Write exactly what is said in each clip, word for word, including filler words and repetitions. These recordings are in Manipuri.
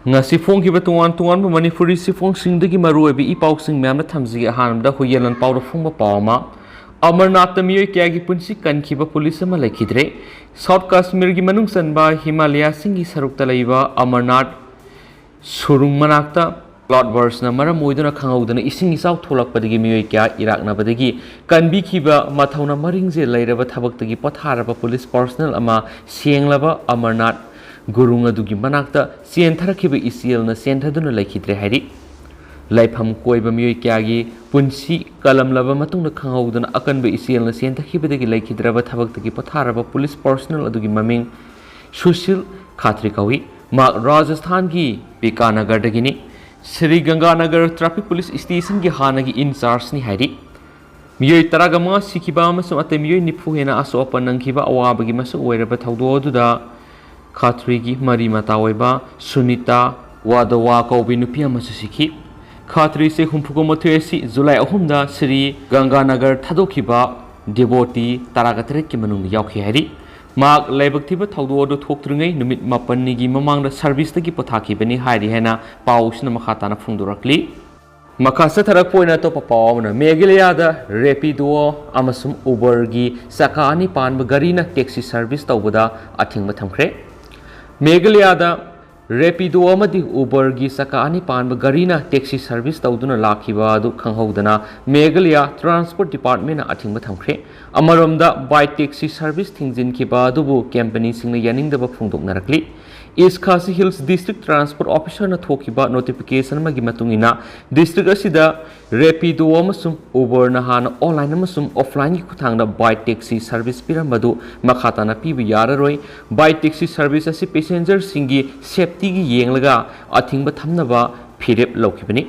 ꯉꯁꯤ ꯐꯣꯡꯈꯤꯕ ꯇꯣꯉꯥꯟ ꯇꯣꯉꯥꯟꯕ ꯃꯅꯤꯄꯨꯔꯤ ꯆꯦꯐꯣꯡꯁꯤꯡꯗꯒꯤ ꯃꯔꯨꯑꯣꯏꯕ ꯏ ꯄꯥꯎꯁꯤꯡ ꯃꯌꯥꯝꯅ ꯊꯝꯖꯒꯦ꯫ ꯑꯍꯥꯟꯕꯗ ꯍꯨꯏꯌꯦꯟ ꯂꯥꯟꯄꯥꯎꯗ ꯐꯣꯡꯕ ꯄꯥꯎ ꯑꯃ, ꯑꯃꯔꯅꯥꯊꯇ ꯃꯤꯑꯣꯏ ꯀꯌꯥꯒꯤ ꯄꯨꯟꯁꯤ ꯀꯟꯈꯤꯕ ꯄꯨꯂꯤꯁ ꯑꯃ ꯂꯩꯈꯤꯗ꯭ꯔꯦ꯫ ꯁꯥꯎꯠ ꯀꯥꯁꯃꯤꯔꯒꯤ ꯃꯅꯨꯡ ꯆꯟꯕ ꯍꯤꯃꯥꯂꯌꯥꯁꯤꯡꯒꯤ ꯁꯔꯨꯛꯇ ꯂꯩꯕ ꯑꯃꯔꯅꯥꯊ ꯁꯨꯔꯨꯡ ꯃꯅꯥꯛꯇ ꯀ꯭ꯂꯥꯎꯗ ꯕꯔꯁꯅ ꯃꯔꯝ ꯑꯣꯏꯗꯨꯅ ꯈꯪꯍꯧꯗꯅ ꯏꯁꯤꯡ ꯏꯆꯥꯎ ꯊꯣꯛꯂꯛꯄꯗꯒꯤ ꯃꯤꯑꯣꯏ ꯀꯌꯥ ꯏꯔꯥꯛꯅꯕꯗꯒꯤ ꯀꯟꯕꯤꯈꯤꯕ ꯃꯊꯧꯅ ꯃꯔꯤꯡꯖꯦꯜ ꯂꯩꯔꯕ ꯊꯕꯛꯇꯒꯤ ꯄꯣꯊꯥꯔꯕ ꯄꯨꯂꯤꯁ ꯄꯥꯔꯁꯅꯦꯜ ꯑꯃ ꯁꯦꯡꯂꯕ ꯑꯃꯔꯅꯥꯊ ꯒꯨꯔꯨꯡ ꯑꯗꯨꯒꯤ ꯃꯅꯥꯛꯇ ꯆꯦꯟꯊꯔꯛꯈꯤꯕ ꯏꯆꯦꯜꯅ ꯆꯦꯟꯊꯗꯨꯅ ꯂꯩꯈꯤꯗ꯭ꯔꯦ ꯍꯥꯏꯔꯤ꯫ ꯂꯩꯐꯝ ꯀꯣꯏꯕ ꯃꯤꯑꯣꯏ ꯀꯌꯥꯒꯤ ꯄꯨꯟꯁꯤ ꯀꯜꯂꯝꯂꯕ ꯃꯇꯨꯡꯗ ꯈꯪꯍꯧꯗꯅ ꯑꯀꯟꯕ ꯏꯆꯦꯜꯅ ꯆꯦꯟꯊꯈꯤꯕꯗꯒꯤ ꯂꯩꯈꯤꯗ꯭ꯔꯕ ꯊꯕꯛꯇꯒꯤ ꯄꯣꯊꯥꯔꯕ ꯄꯨꯂꯤꯁ ꯄꯥꯔꯁꯅꯦꯜ ꯑꯗꯨꯒꯤ ꯃꯃꯤꯡ ꯁꯨꯁꯤꯜ ꯈꯥꯇ꯭ꯔꯤ ꯀꯧꯏ꯫ ꯃꯍꯥꯛ ꯔꯥꯖꯁꯊꯥꯟꯒꯤ ꯕꯤꯀꯥꯅꯒꯔꯗꯒꯤꯅꯤ꯫ ꯁ꯭ꯔꯤ ꯒꯪꯒꯥꯅꯒꯔ ꯇ꯭ꯔꯥꯐꯤꯛ ꯄꯨꯂꯤꯁ ꯁ꯭ꯇꯦꯁꯟꯒꯤ ꯍꯥꯟꯅꯒꯤ ꯏꯟꯆꯥꯔꯖꯅꯤ ꯍꯥꯏꯔꯤ꯫ ꯃꯤꯑꯣꯏ ꯇꯔꯥꯃꯉꯥ ꯁꯤꯈꯤꯕ ꯑꯃꯁꯨꯡ ꯑꯇꯩ ꯃꯤꯑꯣꯏ ꯅꯤꯐꯨ ꯍꯦꯟꯅ ꯑꯁꯣꯛ ꯑꯄꯟ ꯅꯪꯈꯤꯕ ꯑꯋꯥꯕꯒꯤ ꯃꯁꯛ ꯑꯣꯏꯔꯕ ꯊꯧꯗꯣꯛ ꯑꯗꯨꯗ ꯈꯥꯇ꯭ꯔꯤꯒꯤ ꯃꯔꯤ ꯃꯇꯥ ꯑꯣꯏꯕ ꯁꯨꯅꯤꯇꯥ ꯋꯥꯗꯋꯥ ꯀꯧꯕꯤ ꯅꯨꯄꯤ ꯑꯃꯁꯨ ꯁꯤꯈꯤ꯫ ꯈꯥꯇ꯭ꯔꯤ ꯆꯍꯤ ꯍꯨꯝꯐꯨꯒ ꯃꯥꯊꯣꯏ ꯑꯁꯤ ꯖꯨꯂꯥꯏ ꯑꯍꯨꯝꯗ ꯁ꯭ꯔꯤ ꯒꯪꯒꯥꯅꯒꯔ ꯊꯥꯗꯣꯛꯈꯤꯕ ꯗꯤꯚꯣꯇꯤ ꯇꯔꯥꯒ ꯇꯔꯦꯠꯀꯤ ꯃꯅꯨꯡꯗ ꯌꯥꯎꯈꯤ ꯍꯥꯏꯔꯤ꯫ ꯃꯍꯥꯛ ꯂꯥꯏꯕꯛ ꯊꯤꯕ ꯊꯧꯗꯣꯛ ꯑꯗꯨ ꯊꯣꯛꯇ꯭ꯔꯤꯉꯩ ꯅꯨꯃꯤꯠ ꯃꯥꯄꯟꯅꯤꯒꯤ ꯃꯃꯥꯡꯗ ꯁꯔꯚꯤꯁꯇꯒꯤ ꯄꯣꯊꯥꯈꯤꯕꯅꯤ ꯍꯥꯏꯔꯤ ꯍꯥꯏꯅ ꯄꯥꯎꯁꯤꯅ ꯃꯈꯥ ꯇꯥꯅ ꯐꯣꯡꯗꯣꯔꯛꯂꯤ꯫ ꯃꯈꯥ ꯆꯠꯊꯔꯛꯄ ꯑꯣꯏꯅ ꯑꯇꯣꯞꯄ ꯄꯥꯎ ꯑꯃꯅ, ꯃꯦꯘꯥꯂꯌꯥꯗ ꯔꯦꯄꯤꯗꯣ ꯑꯃꯁꯨꯡ ꯎꯕꯔꯒꯤ ꯆꯀꯥ ꯑꯅꯤ ꯄꯥꯟꯕ ꯒꯥꯔꯤꯅ ꯇꯦꯛꯁꯤ ꯁꯔꯚꯤꯁ ꯇꯧꯕꯗ ꯑꯊꯤꯡꯕ ꯊꯝꯈ꯭ꯔꯦ꯫ ꯃꯦꯘꯥꯂꯌꯥꯗ ꯔꯦꯄꯤꯗꯣ ꯑꯃꯗꯤ ꯎꯕꯔꯒꯤ ꯆꯀꯥ ꯑꯅꯤ ꯄꯥꯟꯕ ꯒꯥꯔꯤꯅ ꯇꯦꯛꯁꯤ ꯁꯔꯚꯤꯁ ꯇꯧꯗꯨꯅ ꯂꯥꯛꯈꯤꯕ ꯑꯗꯨ ꯈꯪꯍꯧꯗꯅ ꯃꯦꯘꯥꯂꯌꯥ ꯇ꯭ꯔꯥꯟꯁꯄꯣꯔꯠ ꯗꯤꯄꯥꯔꯠꯃꯦꯟꯅ ꯑꯊꯤꯡꯕ ꯊꯝꯈ꯭ꯔꯦ꯫ ꯑꯃꯔꯣꯝꯗ, ꯕꯥꯏꯛ ꯇꯦꯛꯁꯤ ꯁꯔꯚꯤꯁ ꯊꯤꯡꯖꯤꯟꯈꯤꯕ ꯑꯗꯨꯕꯨ ꯀꯝꯄꯅꯤꯁꯤꯡꯅ ꯌꯥꯅꯤꯡꯗꯕ ꯐꯣꯡꯗꯣꯛꯅꯔꯛꯂꯤ꯫ ꯏꯁ ꯈꯥꯁꯤ ꯍꯤꯜꯁ ꯗꯤꯁꯇ꯭ꯔꯤꯛ ꯇ꯭ꯔꯥꯟꯁꯄꯣꯔꯠ ꯑꯣꯐꯤꯁꯔꯅ ꯊꯣꯛꯈꯤꯕ ꯅꯣꯇꯤꯐꯤꯀꯦꯁꯟ ꯑꯃꯒꯤ ꯃꯇꯨꯡ ꯏꯟꯅ, ꯗꯤꯁꯇ꯭ꯔꯤꯛ ꯑꯁꯤꯗ ꯔꯦꯄꯤꯗꯣ ꯑꯃꯁꯨꯡ ꯎꯕꯔꯅ ꯍꯥꯟꯅ ꯑꯣꯟꯂꯥꯏꯟ ꯑꯃꯁꯨꯡ ꯑꯣꯐꯂꯥꯏꯟꯒꯤ ꯈꯨꯠꯊꯥꯡꯗ ꯕꯥꯏꯛ ꯇꯦꯛꯁꯤ ꯁꯔꯚꯤꯁ ꯄꯤꯔꯝꯕꯗꯨ ꯃꯈꯥ ꯇꯥꯅ ꯄꯤꯕ ꯌꯥꯔꯔꯣꯏ꯫ ꯕꯥꯏꯛ ꯇꯦꯛꯁꯤ ꯁꯔꯚꯤꯁ ꯑꯁꯤ ꯄꯦꯁꯦꯟꯖꯔꯁꯤꯡꯒꯤ ꯁꯦꯐꯇꯤꯒꯤ ꯌꯦꯡꯂꯒ ꯑꯊꯤꯡꯕ ꯊꯝꯅꯕ ꯐꯤꯔꯦꯞ ꯂꯧꯈꯤꯕꯅꯤ꯫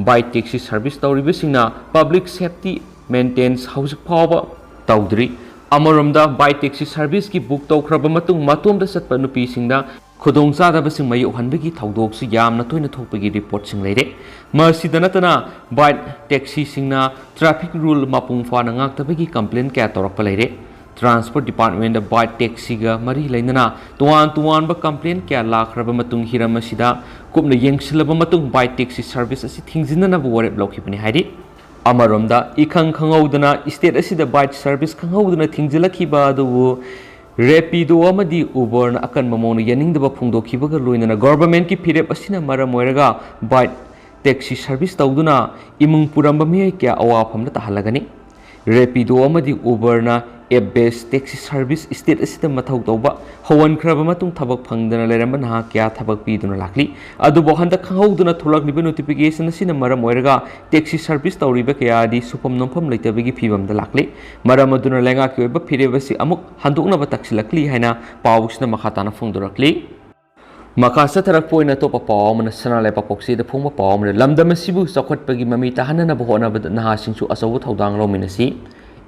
ꯕꯥꯏꯛ ꯇꯦꯛꯁꯤ ꯁꯔꯚꯤꯁ ꯇꯧꯔꯤꯕꯁꯤꯡꯅ ꯄꯕ꯭ꯂꯤꯛ ꯁꯦꯐꯇꯤ ꯃꯦꯟꯇꯦꯟꯁ ꯍꯧꯖꯤꯛ ꯐꯥꯎꯕ ꯇꯧꯗ꯭ꯔꯤ꯫ ꯑꯃꯔꯣꯝꯗ, ꯕꯥꯏꯛ ꯇꯦꯛꯁꯤ ꯁꯔꯚꯤꯁꯀꯤ ꯕꯨꯛ ꯇꯧꯈ꯭ꯔꯕ ꯃꯇꯨꯡ ꯃꯇꯣꯝꯗ ꯆꯠꯄ ꯅꯨꯄꯤꯁꯤꯡꯗ ꯈꯨꯗꯣꯡꯆꯥꯗꯕꯁꯤꯡ ꯃꯥꯌꯣꯛꯍꯟꯕꯒꯤ ꯊꯧꯗꯣꯛꯁꯨ ꯌꯥꯝꯅ ꯇꯣꯏꯅ ꯊꯣꯛꯄꯒꯤ ꯔꯤꯄꯣꯔꯠꯁꯤꯡ ꯂꯩꯔꯦ꯫ ꯃꯁꯤꯗ ꯅꯠꯇꯅ, ꯕꯥꯏꯛ ꯇꯦꯛꯁꯤꯁꯤꯡꯅ ꯇ꯭ꯔꯥꯐꯤꯛ ꯔꯨꯜ ꯃꯄꯨꯡ ꯐꯥꯅ ꯉꯥꯛꯇꯕꯒꯤ ꯀꯝꯄ꯭ꯂꯦꯟ ꯀꯌꯥ ꯇꯧꯔꯛꯄ ꯂꯩꯔꯦ꯫ Transport Department ꯕꯥꯏꯛ ꯇꯦꯛꯁꯤꯒ ꯃꯔꯤ ꯂꯩꯅꯅ ꯇꯣꯉꯥꯟ ꯇꯣꯉꯥꯟꯕ complaint ꯀꯌꯥ ꯂꯥꯛꯈ꯭ꯔꯕ ꯃꯇꯨꯡ, ꯍꯤꯔꯝ ꯑꯁꯤꯗ ꯀꯨꯞꯅ ꯌꯦꯡꯁꯤꯜꯂꯕ ꯃꯇꯨꯡ ꯕꯥꯏꯛ ꯇꯦꯛꯁꯤ service ꯑꯁꯤ ꯊꯤꯡꯖꯤꯟꯅꯅꯕ ꯋꯥꯔꯦꯞ ꯂꯧꯈꯤꯕꯅꯤ ꯍꯥꯏꯔꯤ꯫ ꯑꯃꯔꯣꯝꯗ, ꯏꯈꯪ ꯈꯪꯍꯧꯗꯅ state ꯑꯁꯤꯗ ꯕꯥꯏꯛ service ꯈꯪꯍꯧꯗꯅ ꯊꯤꯡꯖꯤꯜꯂꯛꯈꯤꯕ ꯑꯗꯨꯕꯨ Rapido ꯑꯃꯗꯤ Uberꯅ ꯑꯀꯟꯕ ꯃꯑꯣꯡꯗ ꯌꯥꯅꯤꯡꯗꯕ ꯐꯣꯡꯗꯣꯛꯈꯤꯕꯒ ꯂꯣꯏꯅꯅ governmentꯀꯤ ꯐꯤꯔꯦꯞ ꯑꯁꯤꯅ ꯃꯔꯝ ꯑꯣꯏꯔꯒ ꯕꯥꯏꯛ ꯇꯦꯛꯁꯤ service ꯇꯧꯗꯨꯅ ꯏꯃꯨꯡ ꯄꯨꯔꯝꯕ ꯃꯤꯑꯣꯏ ꯀꯌꯥ ꯑꯋꯥꯐꯝꯗ ꯇꯥꯍꯜꯂꯒꯅꯤ꯫ Rapido ꯑꯃꯗꯤ Uberꯅ app based taxi service state ꯑꯁꯤꯗ ꯃꯊꯧ ꯇꯧꯕ ꯍꯧꯍꯟꯈ꯭ꯔꯕ ꯃꯇꯨꯡ ꯊꯕꯛ ꯐꯪꯗꯅ ꯂꯩꯔꯝꯕ ꯅꯍꯥ ꯀꯌꯥ ꯊꯕꯛ ꯄꯤꯗꯨꯅ ꯂꯥꯛꯂꯤ꯫ ꯑꯗꯨꯕꯨ ꯍꯟꯗꯛ ꯈꯪꯍꯧꯗꯅ ꯊꯣꯛꯂꯛꯂꯤꯕ notification ꯑꯁꯤꯅ ꯃꯔꯝ ꯑꯣꯏꯔꯒ taxi service ꯇꯧꯔꯤꯕ ꯀꯌꯥ ꯑꯗꯤ ꯁꯨꯐꯝ ꯅꯣꯝꯐꯝ ꯂꯩꯇꯕꯒꯤ ꯐꯤꯕꯝꯗ ꯂꯥꯛꯂꯤ꯫ ꯃꯔꯝ ꯑꯗꯨꯅ ꯂꯩꯉꯥꯛꯀꯤ ꯑꯣꯏꯕ ꯐꯤꯔꯦꯞ ꯑꯁꯤ ꯑꯃꯨꯛ ꯍꯟꯗꯣꯛꯅꯕ ꯇꯛꯁꯤꯜꯂꯛꯂꯤ ꯍꯥꯏꯅ ꯄꯥꯎꯁꯤꯅ ꯃꯈꯥ ꯇꯥꯅ ꯐꯣꯡꯗꯣꯔꯛꯂꯤ꯫ ꯃꯈꯥ ꯆꯠꯊꯔꯛꯄ ꯑꯣꯏꯅ ꯑꯇꯣꯞꯄ ꯄꯥꯎ ꯑꯃꯅ ꯁꯅꯥ ꯂꯩꯕꯥꯛ ꯄꯥꯎꯆꯦꯗ ꯐꯣꯡꯕ ꯄꯥꯎ ꯑꯃꯅ ꯂꯝꯗꯝ ꯑꯁꯤꯕꯨ ꯆꯥꯎꯈꯠꯄꯒꯤ ꯃꯃꯤ ꯇꯥꯍꯟꯅꯅꯕ ꯍꯣꯠꯅꯕꯗ ꯅꯍꯥꯁꯤꯡꯁꯨ ꯑꯆꯧꯕ ꯊꯧꯗꯥꯡ ꯂꯧꯃꯤꯟꯅꯁꯤ,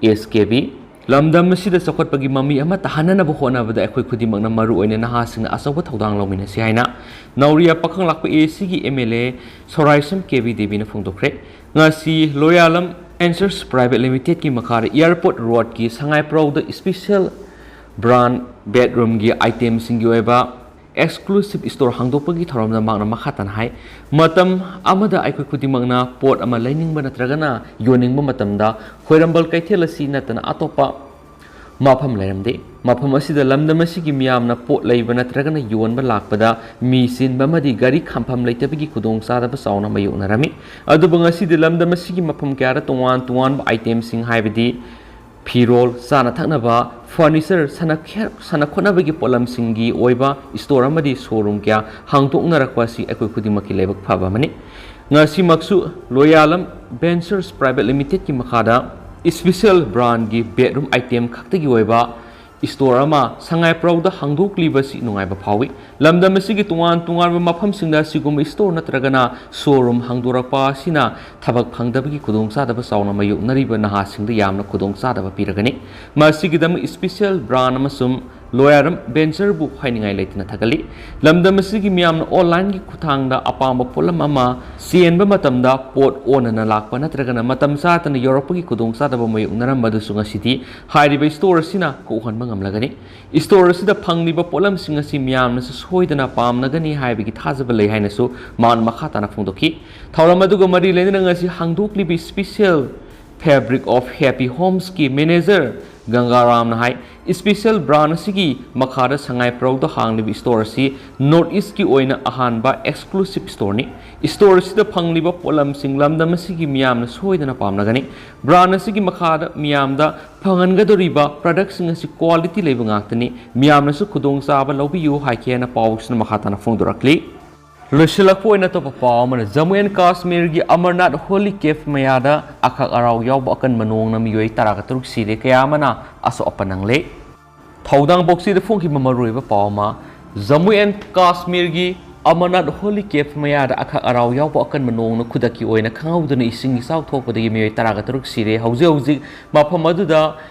S K B꯫ ꯂꯝꯗꯝ ꯑꯁꯤꯗ ꯆꯥꯎꯈꯠꯄꯒꯤ ꯃꯃꯤ ꯑꯃ ꯇꯥꯍꯟꯅꯅꯕ ꯍꯣꯠꯅꯕꯗ ꯑꯩꯈꯣꯏ ꯈꯨꯗꯤꯡꯃꯛꯅ ꯃꯔꯨ ꯑꯣꯏꯅ ꯅꯍꯥꯁꯤꯡꯅ ꯑꯆꯧꯕ ꯊꯧꯗꯥꯡ ꯂꯧꯃꯤꯟꯅꯁꯤ ꯍꯥꯏꯅ ꯅꯧꯔꯤꯌꯥ ꯄꯥꯈꯪ ꯂꯥꯛꯄ A C ꯒꯤ M L A ꯁꯣꯔꯥꯏꯁꯝ K B ꯗꯦꯕꯤꯅ ꯐꯣꯡꯗꯣꯛꯈ꯭ꯔꯦ꯫ ꯉꯁꯤ ꯂꯣꯌꯥꯂꯝ Ventures Private Limited ꯀꯤ ꯃꯈꯥꯗ Airport Road ꯀꯤ ꯁꯉꯥꯏꯄ꯭ꯔꯧꯗ special brand bedroom ꯒꯤ item ꯁꯤꯡꯒꯤ ꯑꯣꯏꯕ exclusive store ꯍꯥꯡꯗꯣꯛꯄꯒꯤ ꯊꯧꯔꯝꯗ ꯃꯍꯥꯛꯅ ꯃꯈꯥ ꯇꯥꯅ ꯍꯥꯏ, ꯃꯇꯝ ꯑꯃꯗ ꯑꯩꯈꯣꯏ ꯈꯨꯗꯤꯡꯃꯛꯅ ꯄꯣꯠ ꯑꯃ ꯂꯩꯅꯤꯡꯕ ꯅꯠꯇ꯭ꯔꯒꯅ ꯌꯣꯟꯅꯤꯡꯕ ꯃꯇꯝꯗ ꯈ꯭ꯋꯥꯏꯔꯝꯕꯟ ꯀꯩꯊꯦꯜ ꯑꯁꯤ ꯅꯠꯇꯅ ꯑꯇꯣꯞꯄ ꯃꯐꯝ ꯂꯩꯔꯝꯗꯦ꯫ ꯃꯐꯝ ꯑꯁꯤꯗ ꯂꯝꯗꯝ ꯑꯁꯤꯒꯤ ꯃꯤꯌꯥꯝꯅ ꯄꯣꯠ ꯂꯩꯕ ꯅꯠꯇ꯭ꯔꯒꯅ ꯌꯣꯟꯕ ꯂꯥꯛꯄꯗ ꯃꯤ ꯆꯤꯟꯕ ꯑꯃꯗꯤ ꯒꯥꯔꯤ ꯈꯥꯝꯐꯝ ꯂꯩꯇꯕꯒꯤ ꯈꯨꯗꯣꯡꯆꯥꯗꯕ ꯆꯥꯎꯅ ꯃꯥꯌꯣꯛꯅꯔꯝꯃꯤ꯫ ꯑꯗꯨꯕꯨ ꯉꯁꯤꯗꯤ ꯂꯝꯗꯝ ꯑꯁꯤꯒꯤ ꯃꯐꯝ ꯀꯌꯥꯗ ꯇꯣꯉꯥꯟ ꯇꯣꯉꯥꯟꯕ item ꯁꯤꯡ, ꯍꯥꯏꯕꯗꯤ ꯐꯤꯔꯣꯜ, ꯆꯥꯅ ꯊꯛꯅꯕ, furniture, ꯁꯥꯟꯅ-, ꯁꯥꯟꯅ ꯈꯣꯠꯅꯕꯒꯤ ꯄꯣꯠꯂꯝꯁꯤꯡꯒꯤ ꯑꯣꯏꯕ store ꯑꯃꯗꯤ showroom ꯀꯌꯥ ꯍꯥꯡꯗꯣꯛꯅꯔꯛꯄ ꯑꯁꯤ ꯑꯩꯈꯣꯏ ꯈꯨꯗꯤꯡꯃꯛꯀꯤ ꯂꯥꯏꯕꯛ ꯐꯕ ꯑꯃꯅꯤ꯫ ꯉꯁꯤꯃꯛꯁꯨ ꯂꯣꯌꯥꯂꯝ Ventures Private Limited ꯀꯤ ꯃꯈꯥꯗ special brand ꯒꯤ bedroom item ꯈꯛꯇꯒꯤ ꯑꯣꯏꯕ store ꯑꯃ ꯁꯉꯥꯏꯄ꯭ꯔꯧꯗ ꯍꯥꯡꯗꯣꯛꯂꯤꯕꯁꯤ ꯅꯨꯡꯉꯥꯏꯕ ꯐꯥꯎꯏ꯫ ꯂꯝꯗꯝ ꯑꯁꯤꯒꯤ ꯇꯣꯉꯥꯟ ꯇꯣꯉꯥꯟꯕ ꯃꯐꯝꯁꯤꯡꯗ ꯑꯁꯤꯒꯨꯝꯕ store ꯅꯠꯇ꯭ꯔꯒꯅ showroom ꯍꯥꯡꯗꯣꯔꯛꯄ ꯑꯁꯤꯅ ꯊꯕꯛ ꯐꯪꯗꯕꯒꯤ ꯈꯨꯗꯣꯡꯆꯥꯗꯕ ꯆꯥꯎꯅ ꯃꯥꯌꯣꯛꯅꯔꯤꯕ ꯅꯍꯥꯁꯤꯡꯗ ꯌꯥꯝꯅ ꯈꯨꯗꯣꯡꯆꯥꯗꯕ ꯄꯤꯔꯒꯅꯤ꯫ ꯃꯁꯤꯒꯤꯗꯃꯛ special brand ꯑꯃꯁꯨꯡ ꯂꯣꯌꯥꯔꯝ ꯚꯦꯟꯆꯔꯕꯨ ꯍꯥꯏꯅꯤꯡꯉꯥꯏ ꯂꯩꯇꯅ ꯊꯥꯒꯠꯂꯤ꯫ ꯂꯝꯗꯝ ꯑꯁꯤꯒꯤ ꯃꯤꯌꯥꯝꯅ ꯑꯣꯟꯂꯥꯏꯟꯒꯤ ꯈꯨꯠꯊꯥꯡꯗ ꯑꯄꯥꯝꯕ ꯄꯣꯠꯂꯝ ꯑꯃ ꯆꯦꯟꯕ ꯃꯇꯝꯗ ꯄꯣꯠ ꯑꯣꯟꯅꯅ ꯂꯥꯛꯄ ꯅꯠꯇ꯭ꯔꯒꯅ ꯃꯇꯝ ꯆꯥꯗꯅ ꯌꯧꯔꯛꯄꯒꯤ ꯈꯨꯗꯣꯡꯆꯥꯗꯕ ꯃꯥꯌꯣꯛꯅꯔꯝꯕ ꯑꯗꯨꯁꯨ ꯉꯁꯤꯗꯤ ꯍꯥꯏꯔꯤꯕ ꯏꯁꯇꯣꯔ ꯑꯁꯤꯅ ꯀꯣꯛꯍꯟꯕ ꯉꯝꯂꯒꯅꯤ꯫ ꯏꯁꯇꯣꯔ ꯑꯁꯤꯗ ꯐꯪꯂꯤꯕ ꯄꯣꯠꯂꯝꯁꯤꯡ ꯑꯁꯤ ꯃꯤꯌꯥꯝꯅꯁꯨ ꯁꯣꯏꯗꯅ ꯄꯥꯝꯅꯒꯅꯤ ꯍꯥꯏꯕꯒꯤ ꯊꯥꯖꯕ ꯂꯩ ꯍꯥꯏꯅꯁꯨ ꯃꯥꯅ ꯃꯈꯥ ꯇꯥꯅ ꯐꯣꯡꯗꯣꯛꯈꯤ꯫ ꯊꯧꯔꯝ ꯑꯗꯨꯒ ꯃꯔꯤ ꯂꯩꯅꯅ ꯉꯁꯤ ꯍꯥꯡꯗꯣꯛꯂꯤꯕ ꯏꯁꯄꯤꯁꯦꯜ ꯐꯦꯕ꯭ꯔꯤꯛ ꯑꯣꯐ ꯍꯦꯄꯤ ꯍꯣꯝꯁꯀꯤ ꯃꯦꯅꯦꯖꯔ ꯒꯪꯒꯥꯔꯥꯝꯅ ꯍꯥꯏ, ꯏꯁꯄꯤꯁꯦꯜ ꯕ꯭ꯔꯥꯟ ꯑꯁꯤꯒꯤ ꯃꯈꯥꯗ ꯁꯉꯥꯏ ꯄ꯭ꯔꯧꯗ ꯍꯥꯡꯂꯤꯕ ꯏꯁꯇꯣꯔ ꯑꯁꯤ ꯅꯣꯔꯠ ꯏꯁꯀꯤ ꯑꯣꯏꯅ ꯑꯍꯥꯟꯕ ꯑꯦꯛꯁꯀ꯭ꯂꯨꯁꯤꯞ ꯏꯁꯇꯣꯔꯅꯤ꯫ ꯏꯁꯇꯣꯔ ꯑꯁꯤꯗ ꯐꯪꯂꯤꯕ ꯄꯣꯠꯂꯝꯁꯤꯡ ꯂꯝꯗꯝ ꯑꯁꯤꯒꯤ ꯃꯤꯌꯥꯝꯅ ꯁꯣꯏꯗꯅ ꯄꯥꯝꯅꯒꯅꯤ꯫ ꯕ꯭ꯔꯥꯟ ꯑꯁꯤꯒꯤ ꯃꯈꯥꯗ ꯃꯤꯌꯥꯝꯗ ꯐꯪꯍꯟꯒꯗꯧꯔꯤꯕ ꯄ꯭ꯔꯗꯛꯁꯤꯡ ꯑꯁꯤ ꯀ꯭ꯋꯥꯂꯤꯇꯤ ꯂꯩꯕ ꯉꯥꯛꯇꯅꯤ꯫ ꯃꯤꯌꯥꯝꯅꯁꯨ ꯈꯨꯗꯣꯡꯆꯥꯕ ꯂꯧꯕꯤꯌꯨ ꯍꯥꯏꯈꯤ ꯍꯥꯏꯅ ꯄꯥꯎꯁꯤꯅ ꯃꯈꯥ ꯇꯥꯅ ꯐꯣꯡꯗꯣꯔꯛꯂꯤ꯫ ꯂꯣꯏꯁꯤꯜꯂꯛꯄ ꯑꯣꯏꯅ ꯑꯇꯣꯞꯄ ꯄꯥꯎ ꯑꯃꯅ, ꯖꯝꯃꯨ ꯑꯦꯟ ꯀꯥꯁꯃꯤꯔꯒꯤ ꯑꯃꯔꯅꯥꯊ ꯍꯣꯂꯤ ꯀꯦꯐ ꯃꯌꯥꯗ ꯑꯀꯛ ꯑꯔꯥꯎ ꯌꯥꯎꯕ ꯑꯀꯟꯕ ꯅꯣꯡꯅ ꯃꯤꯑꯣꯏ ꯇꯔꯥꯒ ꯇꯔꯨꯛ ꯁꯤꯔꯦ, ꯀꯌꯥ ꯑꯃꯅ ꯑꯁꯣꯛ ꯑꯄꯟ ꯅꯪꯂꯦ꯫ ꯊꯧꯗꯥꯡ ꯄꯣꯛꯆꯤꯗ ꯐꯣꯡꯈꯤꯕ ꯃꯔꯨꯑꯣꯏꯕ ꯄꯥꯎ ꯑꯃ, ꯖꯝꯃꯨ ꯑꯦꯟ ꯀꯥꯁꯃꯤꯔꯒꯤ ꯑꯃꯔꯅꯥꯊ ꯍꯣꯂꯤ ꯀꯦꯐ ꯃꯌꯥꯗ ꯑꯀꯛ ꯑꯔꯥꯎ ꯌꯥꯎꯕ ꯑꯀꯟꯕ ꯅꯣꯡꯅ ꯈꯨꯗꯛꯀꯤ ꯑꯣꯏꯅ ꯈꯪꯍꯧꯗꯅ ꯏꯁꯤꯡ ꯏꯆꯥꯎ ꯊꯣꯛꯄꯗꯒꯤ ꯃꯤꯑꯣꯏ ꯇꯔꯥꯒ ꯇꯔꯨꯛ ꯁꯤꯔꯦ꯫ ꯍꯧꯖꯤꯛ ꯍꯧꯖꯤꯛ ꯃꯐꯝ ꯑꯗꯨꯗ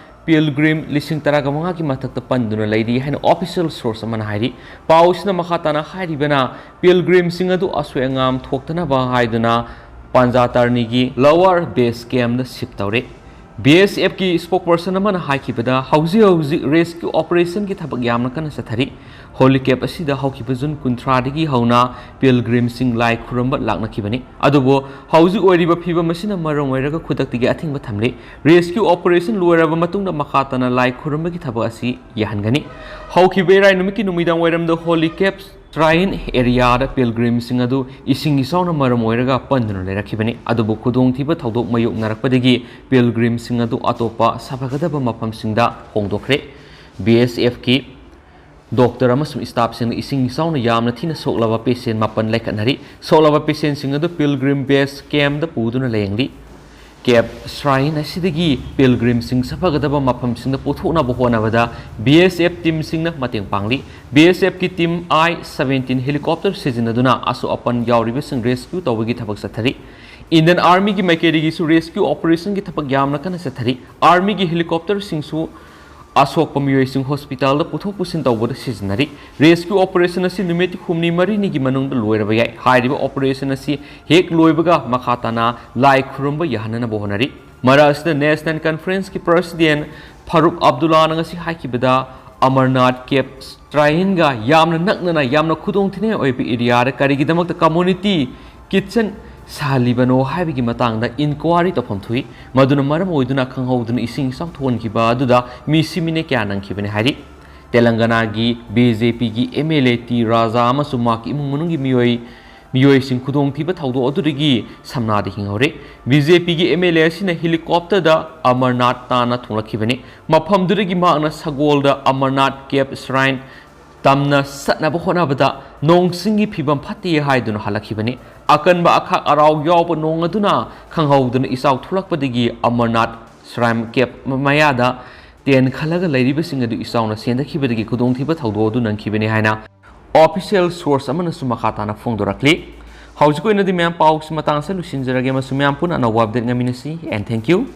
ꯄꯤꯜꯒ꯭ꯔꯤꯝ ꯂꯤꯁꯤꯡ ꯇꯔꯥꯒ ꯃꯉꯥꯒꯤ ꯃꯊꯛꯇ ꯄꯟꯗꯨꯅ ꯂꯩꯔꯤ ꯍꯥꯏꯅ ꯑꯣꯐꯤꯁꯤꯌꯦꯜ ꯁꯣꯔꯁ ꯑꯃꯅ ꯍꯥꯏꯔꯤ꯫ ꯄꯥꯎꯁꯤꯅ ꯃꯈꯥ ꯇꯥꯅ ꯍꯥꯏꯔꯤꯕꯅ, ꯄꯤꯜꯒ꯭ꯔꯤꯝꯁꯤꯡ ꯑꯗꯨ ꯑꯁꯣꯏ ꯑꯉꯥꯝ ꯊꯣꯛꯇꯅꯕ ꯍꯥꯏꯗꯨꯅ ꯄꯥꯟꯖꯥ ꯇꯥꯔꯅꯤꯒꯤ ꯂꯋꯥꯔ ꯕꯦꯁ ꯀꯦꯝꯗ ꯁꯤꯞ ꯇꯧꯔꯦ꯫ ꯕꯤ ꯑꯦꯁ ꯑꯦꯐꯀꯤ ꯁ꯭ꯄꯣꯛꯄꯔꯁꯟ ꯑꯃꯅ ꯍꯥꯏꯈꯤꯕꯗ, ꯍꯧꯖꯤꯛ ꯍꯧꯖꯤꯛ ꯔꯦꯁꯀ꯭ꯌꯨ ꯑꯣꯄꯔꯦꯁꯟꯒꯤ ꯊꯕꯛ ꯌꯥꯝꯅ ꯀꯟꯅ ꯆꯠꯊꯔꯤ꯫ ꯍꯣꯂꯤ ꯀꯦꯞ ꯑꯁꯤꯗ ꯍꯧꯈꯤꯕ ꯖꯨꯟ ꯀꯨꯟꯊ꯭ꯔꯥꯗꯒꯤ ꯍꯧꯅ ꯄꯤꯜꯒ꯭ꯔꯤꯝꯁꯤꯡ ꯂꯥꯏ ꯈꯨꯔꯨꯝꯕ ꯂꯥꯛꯅꯈꯤꯕꯅꯤ꯫ ꯑꯗꯨꯕꯨ ꯍꯧꯖꯤꯛ ꯑꯣꯏꯔꯤꯕ ꯐꯤꯕꯝ ꯑꯁꯤꯅ ꯃꯔꯝ ꯑꯣꯏꯔꯒ ꯈꯨꯗꯛꯇꯒꯤ ꯑꯊꯤꯡꯕ ꯊꯝꯂꯤ꯫ ꯔꯦꯁꯀ꯭ꯌꯨ ꯑꯣꯄꯔꯦꯁꯟ ꯂꯣꯏꯔꯕ ꯃꯇꯨꯡꯗ ꯃꯈꯥ ꯇꯥꯅ ꯂꯥꯏ ꯈꯨꯔꯨꯝꯕꯒꯤ ꯊꯕꯛ ꯑꯁꯤ ꯌꯥꯍꯟꯒꯅꯤ꯫ ꯍꯧꯈꯤꯕ ꯏꯔꯥꯏ ꯅꯨꯃꯤꯠꯀꯤ ꯅꯨꯃꯤꯗꯥꯡ ꯋꯥꯏꯔꯝꯗ ꯍꯣꯂꯤ ꯀꯦꯞ ꯁ꯭ꯔꯥꯏꯟ ꯑꯦꯔꯤꯌꯥꯗ ꯄꯤꯜꯒ꯭ꯔꯤꯝꯁꯤꯡ ꯑꯗꯨ ꯏꯁꯤꯡ ꯏꯆꯥꯎꯅ ꯃꯔꯝ ꯑꯣꯏꯔꯒ ꯄꯟꯗꯨꯅ ꯂꯩꯔꯛꯈꯤꯕꯅꯤ꯫ ꯑꯗꯨꯕꯨ ꯈꯨꯗꯣꯡꯊꯤꯕ ꯊꯧꯗꯣꯛ ꯃꯥꯌꯣꯛꯅꯔꯛꯄꯗꯒꯤ ꯄꯤꯜꯒ꯭ꯔꯤꯝꯁꯤꯡ ꯑꯗꯨ ꯑꯇꯣꯞꯄ ꯁꯥꯐꯒꯗꯕ ꯃꯐꯝꯁꯤꯡꯗ ꯍꯣꯡꯗꯣꯛꯈ꯭ꯔꯦ꯫ ꯕꯤ ꯑꯦꯁ ꯑꯦꯐꯀꯤ ꯗꯣꯛꯇꯔ ꯑꯃꯁꯨꯡ ꯁ꯭ꯇꯥꯐꯁꯤꯡꯅ ꯏꯁꯤꯡ ꯏꯆꯥꯎꯅ ꯌꯥꯝꯅ ꯊꯤꯅ ꯁꯣꯛꯂꯕ ꯄꯦꯁꯦꯟ ꯃꯥꯄꯟ ꯂꯥꯏꯀꯠꯅꯔꯤ꯫ ꯁꯣꯛꯂꯕ ꯄꯦꯁꯦꯟꯁꯤꯡ ꯑꯗꯨ ꯄꯤꯜꯒ꯭ꯔꯤꯝ ꯕꯦꯁ ꯀꯦꯝꯗ ꯄꯨꯗꯨꯅ ꯂꯥꯌꯦꯡꯂꯤ꯫ ꯀꯦꯞ ꯁ꯭ꯔꯥꯏꯟ ꯑꯁꯤꯗꯒꯤ ꯄꯤꯜꯒ꯭ꯔꯤꯝꯁꯤꯡ ꯁꯥꯐꯒꯗꯕ ꯃꯐꯝꯁꯤꯡꯗ ꯄꯨꯊꯣꯛꯅꯕ ꯍꯣꯠꯅꯕꯗ ꯕꯤ ꯑꯦꯁ ꯑꯦꯐ ꯇꯤꯝꯁꯤꯡꯅ ꯃꯇꯦꯡ ꯄꯥꯡꯂꯤ꯫ ꯕꯤ ꯑꯦꯁ ꯑꯦꯐꯀꯤ ꯇꯤꯝ ꯑꯥꯏ ꯁꯕꯦꯟꯇꯤꯟ ꯍꯦꯂꯤꯀꯣꯞꯇꯔ ꯁꯤꯖꯤꯟꯅꯗꯨꯅ ꯑꯁꯣꯛ ꯑꯄꯟ ꯌꯥꯎꯔꯤꯕꯁꯤꯡ ꯔꯦꯁꯀ꯭ꯌꯨ ꯇꯧꯕꯒꯤ ꯊꯕꯛ ꯆꯠꯊꯔꯤ꯫ ꯏꯟꯗꯤꯌꯟ ꯑꯥꯔꯃꯤꯒꯤ ꯃꯥꯏꯀꯩꯗꯒꯤꯁꯨ ꯔꯦꯁꯀ꯭ꯌꯨ ꯑꯣꯄꯔꯦꯁꯟꯒꯤ ꯊꯕꯛ ꯌꯥꯝꯅ ꯀꯟꯅ ꯆꯠꯊꯔꯤ꯫ ꯑꯥꯔꯃꯤꯒꯤ ꯍꯦꯂꯤꯀꯣꯞꯇꯔꯁꯤꯡꯁꯨ ꯑꯁꯣꯛꯄ ꯃꯤꯑꯣꯏꯁꯤꯡ ꯍꯣꯁꯄꯤꯇꯥꯜꯗ ꯄꯨꯊꯣꯛ ꯄꯨꯁꯤꯟ ꯇꯧꯕꯗ ꯁꯤꯖꯤꯟꯅꯔꯤ꯫ ꯔꯦꯁꯀ꯭ꯌꯨ ꯑꯣꯄꯔꯦꯁꯟ ꯑꯁꯤ ꯅꯨꯃꯤꯠ ꯍꯨꯝꯅꯤ ꯃꯔꯤꯅꯤꯒꯤ ꯃꯅꯨꯡꯗ ꯂꯣꯏꯔꯕ ꯌꯥꯏ꯫ ꯍꯥꯏꯔꯤꯕ ꯑꯣꯄꯔꯦꯁꯟ ꯑꯁꯤ ꯍꯦꯛ ꯂꯣꯏꯕꯒ ꯃꯈꯥ ꯇꯥꯅ ꯂꯥꯏ ꯈꯨꯔꯨꯝꯕ ꯌꯥꯍꯟꯅꯅꯕ ꯍꯣꯠꯅꯔꯤ꯫ ꯃꯔꯛ ꯑꯁꯤꯗ ꯅꯦꯁꯅꯦꯜ ꯀꯟꯐꯔꯦꯟꯁꯀꯤ ꯄ꯭ꯔꯁꯤꯗꯦꯟ ꯐꯥꯔꯨꯛ ꯑꯕꯗꯨꯜꯂꯥꯅ ꯉꯁꯤ ꯍꯥꯏꯈꯤꯕꯗ, ꯑꯃꯔꯅꯥꯊ ꯀꯦꯞ ꯁ꯭ꯔꯥꯏꯟꯒ ꯌꯥꯝꯅ ꯅꯛꯅꯅ ꯌꯥꯝꯅ ꯈꯨꯗꯣꯡꯊꯤꯅꯤꯡꯉꯥꯏ ꯑꯣꯏꯕ ꯑꯦꯔꯤꯌꯥꯗ ꯀꯔꯤꯒꯤꯗꯃꯛꯇ ꯀꯝꯃ꯭ꯌꯨꯅꯤꯇꯤ ꯀꯤꯠꯆꯟ ꯁꯥꯍꯜꯂꯤꯕꯅꯣ ꯍꯥꯏꯕꯒꯤ ꯃꯇꯥꯡꯗ ꯏꯟꯀ꯭ꯋꯥꯔꯤ ꯇꯧꯐꯝ ꯊꯣꯛꯏ꯫ ꯃꯗꯨꯅ ꯃꯔꯝ ꯑꯣꯏꯗꯨꯅ ꯈꯪꯍꯧꯗꯅ ꯏꯁꯤꯡ ꯏꯆꯥꯎ ꯊꯣꯛꯍꯟꯈꯤꯕ ꯑꯗꯨꯗ ꯃꯤ ꯁꯤꯃꯤꯅꯦ ꯀꯌꯥ ꯅꯪꯈꯤꯕꯅꯤ ꯍꯥꯏꯔꯤ꯫ ꯇꯦꯂꯪꯒꯅꯥꯒꯤ ꯕꯤ ꯖꯦ ꯄꯤꯒꯤ ꯑꯦꯝ ꯑꯦꯜ ꯑꯦ ꯇꯤ ꯔꯥꯖꯥ ꯑꯃꯁꯨꯡ ꯃꯍꯥꯛꯀꯤ ꯏꯃꯨꯡ ꯃꯅꯨꯡꯒꯤ ꯃꯤꯑꯣꯏ, ꯃꯤꯑꯣꯏꯁꯤꯡ ꯈꯨꯗꯣꯡꯊꯤꯕ ꯊꯧꯗꯣꯛ ꯑꯗꯨꯗꯒꯤ ꯁꯝꯅꯥꯗ ꯍꯤꯡꯍꯧꯔꯦ꯫ ꯕꯤ ꯖꯦ ꯄꯤꯒꯤ ꯑꯦꯝ ꯑꯦꯜ ꯑꯦ ꯑꯁꯤꯅ ꯍꯦꯂꯤꯀꯣꯞꯇꯔꯗ ꯑꯃꯔꯅꯥꯊ ꯇꯥꯟꯅ ꯊꯨꯡꯂꯛꯈꯤꯕꯅꯤ꯫ ꯃꯐꯝꯗꯨꯗꯒꯤ ꯃꯍꯥꯛꯅ ꯁꯒꯣꯜꯗ ꯑꯃꯔꯅꯥꯊ ꯀꯦꯞ ꯁ꯭ꯔꯥꯏꯟ ꯇꯝꯅ ꯆꯠꯅꯕ ꯍꯣꯠꯅꯕꯗ ꯅꯣꯡ ꯆꯤꯡꯒꯤ ꯐꯤꯕꯝ ꯐꯠꯇꯦ ꯍꯥꯏꯗꯨꯅ ꯍꯜꯂꯛꯈꯤꯕꯅꯤ꯫ ꯑꯀꯟꯕ ꯑꯈꯥꯛ ꯑꯔꯥꯎ ꯌꯥꯎꯕ ꯅꯣꯡ ꯑꯗꯨꯅ ꯈꯪꯍꯧꯗꯅ ꯏꯆꯥꯎ ꯊꯣꯛꯂꯛꯄꯗꯒꯤ ꯑꯃꯔꯅꯥꯊ ꯁ꯭ꯔꯥꯏꯟ ꯀꯦꯞ ꯃꯌꯥꯗ ꯇꯦꯟ ꯈꯜꯂꯒ ꯂꯩꯔꯤꯕꯁꯤꯡ ꯑꯗꯨ ꯏꯆꯥꯎꯅ ꯆꯦꯟꯊꯈꯤꯕꯗꯒꯤ ꯈꯨꯗꯣꯡꯊꯤꯕ ꯊꯧꯗꯣꯛ ꯑꯗꯨ ꯅꯪꯈꯤꯕꯅꯤ ꯍꯥꯏꯅ ꯑꯣꯐꯤꯁꯤꯌꯦꯜ ꯁꯣꯔꯁ ꯑꯃꯅꯁꯨ ꯃꯈꯥ ꯇꯥꯅ ꯐꯣꯡꯗꯣꯔꯛꯂꯤ꯫ ꯍꯧꯖꯤꯛꯀꯤ ꯑꯣꯏꯅꯗꯤ ꯃꯌꯥꯝ ꯄꯥꯎꯁꯤ ꯃꯇꯥꯡ ꯑꯁꯤꯗ ꯂꯣꯏꯁꯤꯟꯖꯔꯒꯦ ꯑꯃꯁꯨꯡ ꯃꯌꯥꯝ ꯄꯨꯟꯅ ꯑꯅꯧꯕ ꯑꯞꯗꯦꯠ ꯉꯥꯏꯃꯤꯟꯅꯁꯤ꯫ And thank you.